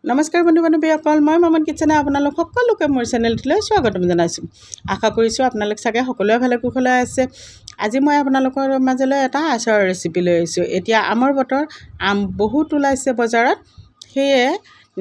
নমস্কাৰ বন্ধু বান্ধৱীসকল, মই মমন কিটচেনে আপোনালোক সকলোকে মোৰ চেনেলটোলৈ স্বাগতম জনাইছোঁ। আশা কৰিছোঁ আপোনালোক চাগে সকলোৱে ভালে কুশলে আছে। আজি মই আপোনালোকৰ মাজলৈ এটা আচাৰৰ ৰেচিপি লৈ আহিছোঁ। এতিয়া আমৰ বতৰ, আম বহুত ওলাইছে বজাৰত। সেয়ে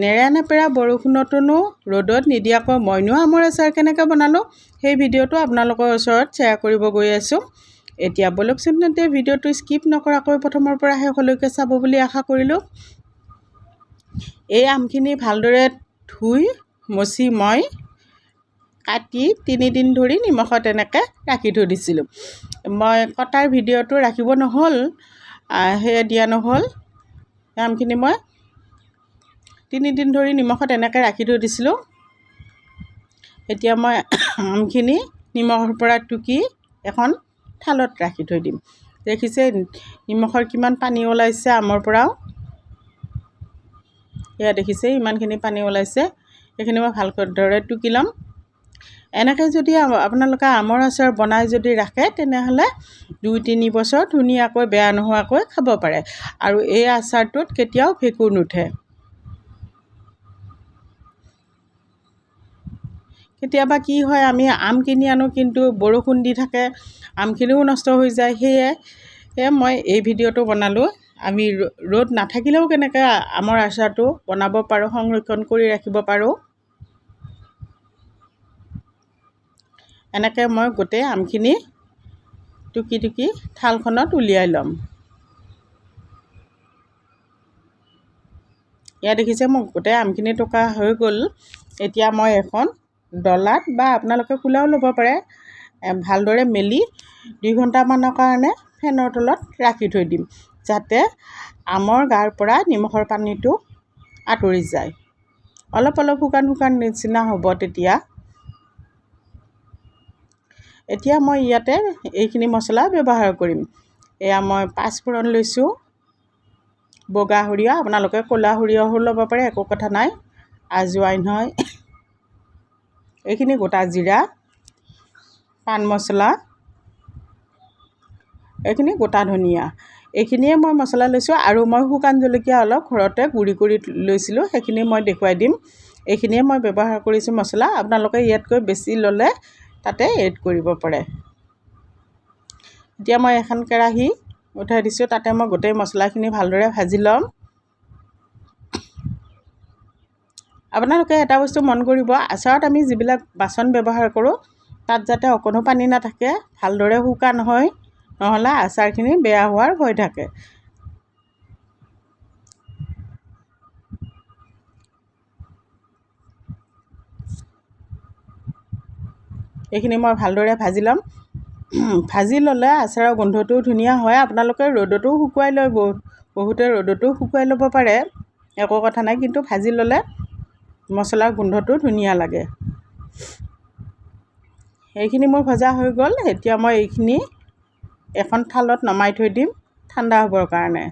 নেৰানেপেৰা বৰষুণতনো ৰ'দত নিদিয়াকৈ মইনো আমৰ আচাৰ কেনেকৈ বনালোঁ, সেই ভিডিঅ'টো আপোনালোকৰ ওচৰত শ্বেয়াৰ কৰিব গৈ আছোঁ। এতিয়া ব'লকচোন তেন্তে ভিডিঅ'টো স্কিপ নকৰাকৈ প্ৰথমৰ পৰা শেষলৈকে চাব বুলি আশা কৰিলোঁ। এই আমখিনি ভালদৰে ধুই মচি মই কাটি তিনিদিন ধৰি নিমখত এনেকৈ ৰাখি থৈ দিছিলোঁ। মই কটাৰ ভিডিঅ'টো ৰাখিব নহ'ল, সেয়ে দিয়া নহ'ল। আমখিনি মই তিনিদিন ধৰি নিমখত এনেকৈ ৰাখি থৈ দিছিলোঁ। এতিয়া মই আমখিনি নিমখৰ পৰা টুকি এখন থালত ৰাখি থৈ দিম। দেখিছে নিমখৰ কিমান পানী ওলাইছে আমৰ পৰাও। এয়া দেখিছে ইমানখিনি পানী ওলাইছে। এইখিনি মই ভালদৰে টুকি ল'ম। এনেকৈ যদি আপোনালোকে আমৰ আচাৰ বনাই যদি ৰাখে, তেনেহ'লে 2-3 বছৰ ধুনীয়াকৈ বেয়া নোহোৱাকৈ খাব পাৰে। আৰু এই আচাৰটোত কেতিয়াও ভেঁকুৰ নুঠে। কেতিয়াবা কি হয়, আমি আম কিনি আনো, কিন্তু বৰষুণ দি থাকে, আমখিনিও নষ্ট হৈ যায়। সেয়ে মই এই ভিডিঅ'টো বনালোঁ। আমি ৰ'দ নাথাকিলেও কেনেকৈ আমৰ আচাৰটো বনাব পাৰোঁ, সংৰক্ষণ কৰি ৰাখিব পাৰোঁ। এনেকৈ মই গোটেই আমখিনি টুকি টুকি থালখনত উলিয়াই ল'ম। ইয়াত দেখিছে মোৰ গোটেই আমখিনি টুকা হৈ গ'ল। এতিয়া মই এখন ডলাত বা আপোনালোকে কুলাও ল'ব পাৰে, ভালদৰে মেলি 2 ঘণ্টামানৰ কাৰণে ফেনৰ তলত ৰাখি থৈ দিম, যাতে আমৰ গাৰ পৰা নিমখৰ পানীটো আঁতৰি যায়। অলপ অলপ শুকান শুকান নিচিনা হ'ব তেতিয়া। এতিয়া মই ইয়াতে এইখিনি মছলা ব্যৱহাৰ কৰিম। এয়া মই পাঁচফোৰণ লৈছোঁ, বগা সৰিয়হ, আপোনালোকে ক'লা সৰিয়হো ল'ব পাৰে, একো কথা নাই। আজৱাইন হয়, এইখিনি গোটা জিৰা, পাণ মছলা, এইখিনি গোটা ধনিয়া, এইখিনিয়ে মই মছলা লৈছোঁ। আৰু মই শুকান জলকীয়া অলপ ঘৰতে গুড়ি কৰি লৈছিলোঁ, সেইখিনি মই দেখুৱাই দিম। এইখিনিয়ে মই ব্যৱহাৰ কৰিছোঁ মছলা। আপোনালোকে ইয়াতকৈ বেছি ল'লে তাতে এড কৰিব পাৰে। এতিয়া মই এখন কেৰাহী উঠাই দিছোঁ, তাতে মই গোটেই মছলাখিনি ভালদৰে ভাজি ল'ম। আপোনালোকে এটা বস্তু মন কৰিব, আচাৰত আমি যিবিলাক বাচন ব্যৱহাৰ কৰোঁ তাত যাতে অকণো পানী নাথাকে, ভালদৰে শুকান হয়, নহ'লে আচাৰখিনি বেয়া হোৱাৰ ভয় থাকে। এইখিনি মই ভালদৰে ভাজি ল'ম। ভাজি ল'লে আচাৰৰ গোন্ধটোও ধুনীয়া হয়। আপোনালোকে ৰ'দতো শুকুৱাই লয়, বহুতে ৰ'দতো শুকুৱাই ল'ব পাৰে, একো কথা নাই, কিন্তু ভাজি ল'লে মছলাৰ গোন্ধটো ধুনীয়া লাগে। এইখিনি মোৰ ভজা হৈ গ'ল। এতিয়া মই এইখিনি এখন থালত নমাই থৈ দিম ঠাণ্ডা হ'বৰ কাৰণে।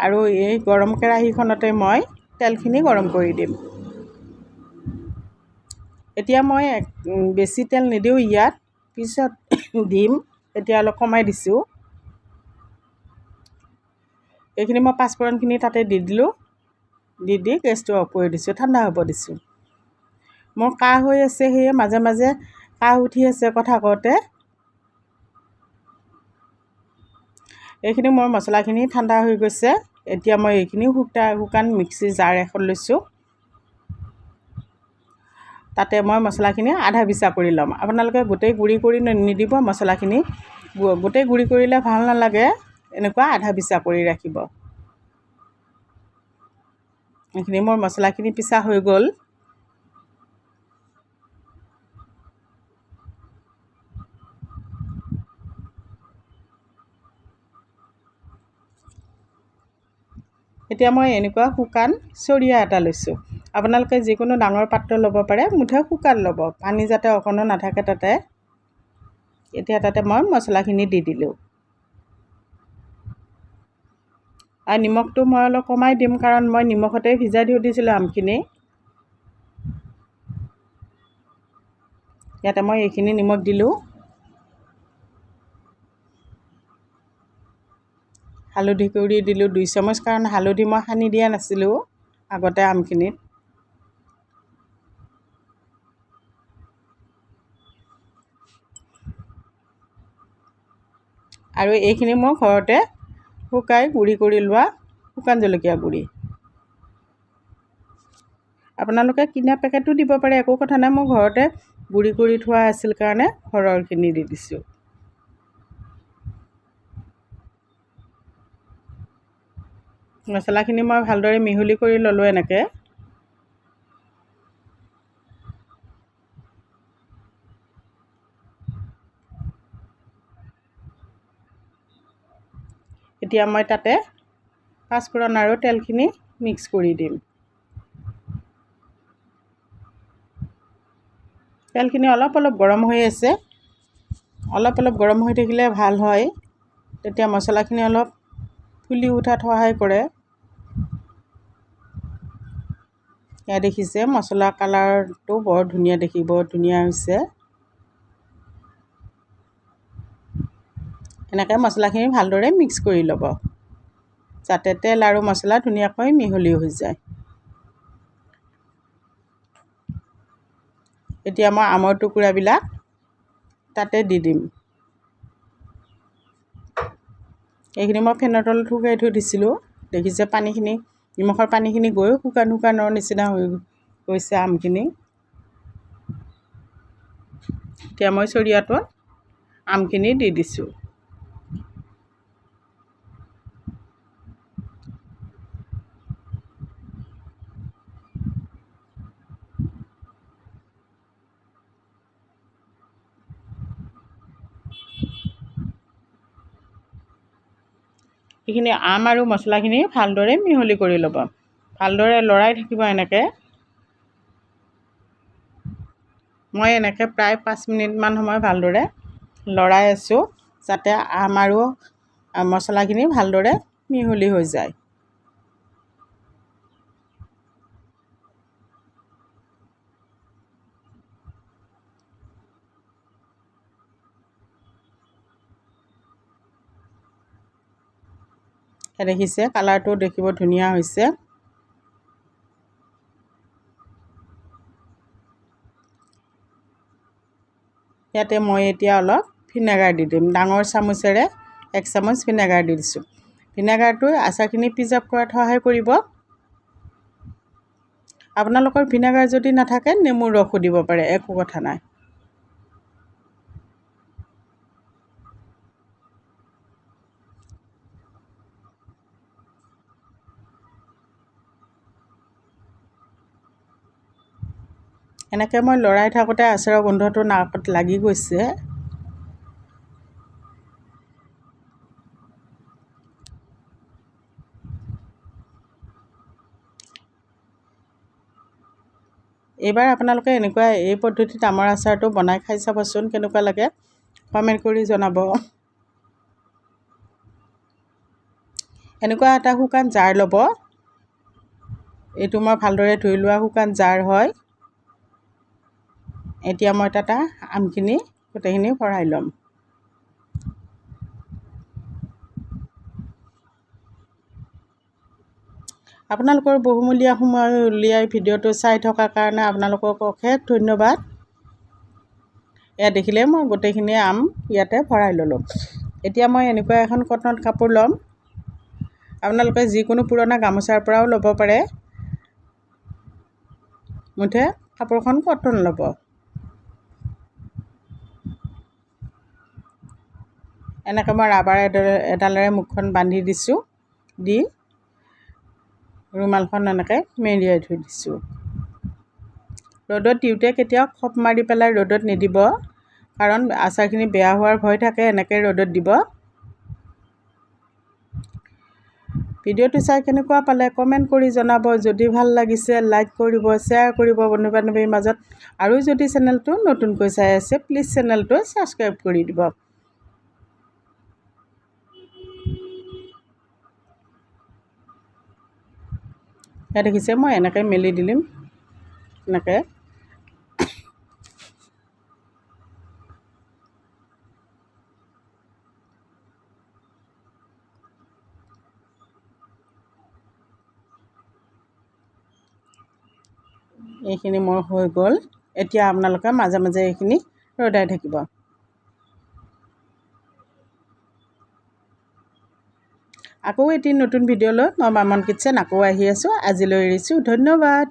আৰু এই গৰম কেৰাহীখনতে মই তেলখিনি গৰম কৰি দিম। এতিয়া মই বেছি তেল নিদিওঁ ইয়াত, পিছত দিম, এতিয়া অলপ কমাই দিছোঁ। এইখিনি মই পাঁচফোৰণখিনি তাতে দি দিলোঁ, দি দি গেছটো অফ কৰি দিছোঁ, ঠাণ্ডা হ'ব দিছোঁ। মোৰ কাহ হৈ আছে, সেয়ে মাজে মাজে কাহ উঠি আছে কথা কওঁতে। এইখিনি মোৰ মছলাখিনি ঠাণ্ডা হৈ গৈছে। এতিয়া মই এইখিনি শুকান মিক্সি জাৰ এখন লৈছোঁ, তাতে মই মছলাখিনি আধা পিছা কৰি ল'ম। আপোনালোকে গোটেই গুড়ি কৰি নিদিব মছলাখিনি, গোটেই গুড়ি কৰিলে ভাল নালাগে, এনেকুৱা আধা পিছা কৰি ৰাখিব। এইখিনি মোৰ মছলাখিনি পিছা হৈ গ'ল। এতিয়া মই এনেকুৱা শুকান চৰিয়া এটা লৈছোঁ। আপোনালোকে যিকোনো ডাঙৰ পাত্ৰ ল'ব পাৰে, মুঠতে শুকান ল'ব, পানী যাতে অকণো নাথাকে তাতে। এতিয়া তাতে মই মছলাখিনি দি দিলোঁ। আৰু নিমখটো মই অলপ কমাই দিম, কাৰণ মই নিমখতে ভিজাই থৈ দিছিলোঁ আমখিনি। ইয়াতে মই এইখিনি নিমখ দিলোঁ। হালধি গুড়ি দিলোঁ 2 চামুচ, কাৰণ হালধি মই সানি দিয়া নাছিলোঁ আগতে আমখিনিত। আৰু এইখিনি মই ঘৰতে শুকাই গুড়ি কৰি লোৱা শুকান জলকীয়া গুড়ি। আপোনালোকে কিনা পেকেটো দিব পাৰে, একো কথা নাই। মই ঘৰতে গুড়ি কৰি থোৱা আছিল কাৰণে ঘৰৰখিনি দি দিছোঁ। মছলাখিনি মই ভালদৰে মিহলি কৰি ল'লোঁ এনেকৈ। এতিয়া মই তাতে পাঁচফোৰণ আৰু তেলখিনি মিক্স কৰি দিম। তেলখিনি অলপ অলপ গৰম হৈ আছে, অলপ অলপ গৰম হৈ থাকিলে ভাল হয়, তেতিয়া মছলাখিনি অলপ ফুলি উঠাত সহায় কৰে। এয়া দেখিছে মছলা কালাৰটো বৰ ধুনীয়া দেখিব, ধুনীয়া হৈছে। এনেকৈ মছলাখিনি ভালদৰে মিক্স কৰি ল'ব, যাতে তেল আৰু মছলা ধুনীয়াকৈ মিহলি হৈ যায়। এতিয়া মই আমৰ টুকুৰাবিলাক তাতে দি দিম। এইখিনি মই ফেনৰ তলত শুকাই থৈ দিছিলোঁ। দেখিছে পানীখিনি, নিমখৰ পানীখিনি গৈ শুকান শুকানৰ নিচিনা হৈ গৈছে আমখিনি। এতিয়া মই চৰিয়াটোত আমখিনি দি দিছোঁ। এইখিনি আম আৰু মছলাখিনি ভালদৰে মিহলি কৰি ল'ব, ভালদৰে লৰাই থাকিব এনেকৈ। মই এনেকৈ প্ৰায় 5 মিনিটমান সময় ভালদৰে লৰাই আছোঁ, যাতে আম আৰু মছলাখিনি ভালদৰে মিহলি হৈ যায়। দেখিছে কালাৰটো দেখিব ধুনীয়া হৈছে। ইয়াতে মই এতিয়া অলপ ভিনেগাৰ দি দিম। ডাঙৰ চামুচেৰে 1 চামুচ ভিনেগাৰ দি দিছোঁ। ভিনেগাৰটো আচাৰখিনি প্ৰিজাৰ্ভ কৰাত সহায় কৰিব। আপোনালোকৰ ভিনেগাৰ যদি নাথাকে নেমুৰ ৰসো দিব পাৰে, একো কথা নাই। এনেকৈ মই লৰাই থাকোঁতে আচাৰৰ গোন্ধটো নাকত লাগি গৈছে। এইবাৰ আপোনালোকে এনেকুৱা এই পদ্ধতিত আমৰ আচাৰটো বনাই খাই চাবচোন, কেনেকুৱা লাগে কমেণ্ট কৰি জনাব। এনেকুৱা এটা শুকান জাৰ ল'ব, এইটো মই ভালদৰে ধুই লোৱা শুকান জাৰ হয়। এতিয়া মই তাত আমখিনি গোটেইখিনি ভৰাই ল'ম। আপোনালোকৰ বহুমূলীয়া সময় উলিয়াই ভিডিঅ'টো চাই থকাৰ কাৰণে আপোনালোকক অশেষ ধন্যবাদ। এয়া দেখিলে মই গোটেইখিনি আম ইয়াতে ভৰাই ল'লোঁ। এতিয়া মই এনেকুৱা এখন কটন কাপোৰ ল'ম, আপোনালোকে যিকোনো পুৰণা গামোচাৰ পৰাও ল'ব পাৰে, মুঠতে কাপোৰখন কটন ল'ব। এনেকৈ মই ৰাবাৰ এডালেৰে মুখখন বান্ধি দিছোঁ, দি ৰুমালখন এনেকৈ মেৰিয়াই থৈ দিছোঁ। ৰ'দত দিওঁতে কেতিয়াও খপ মাৰি পেলাই ৰ'দত নিদিব, কাৰণ আচাৰখিনি বেয়া হোৱাৰ ভয় থাকে। এনেকৈ ৰ'দত দিব। ভিডিঅ'টো চাই কেনেকুৱা পালে কমেণ্ট কৰি জনাব। যদি ভাল লাগিছে লাইক কৰিব, শ্বেয়াৰ কৰিব বন্ধু বান্ধৱীৰ মাজত। আৰু যদি চেনেলটো নতুনকৈ চাই আছে প্লিজ চেনেলটো ছাবস্ক্ৰাইব কৰি দিব। এয়া দেখিছে মই এনেকৈ মেলি দিলিম এনেকৈ। এইখিনি মোৰ হৈ গ'ল। এতিয়া আপোনালোকে মাজে মাজে এইখিনি ৰ'দাই থাকিব। আকৌ এটি নতুন ভিডিঅ' লৈ মই মামন কিটচেন আকৌ আহি আছোঁ। আজিলৈ এৰিছোঁ, ধন্যবাদ।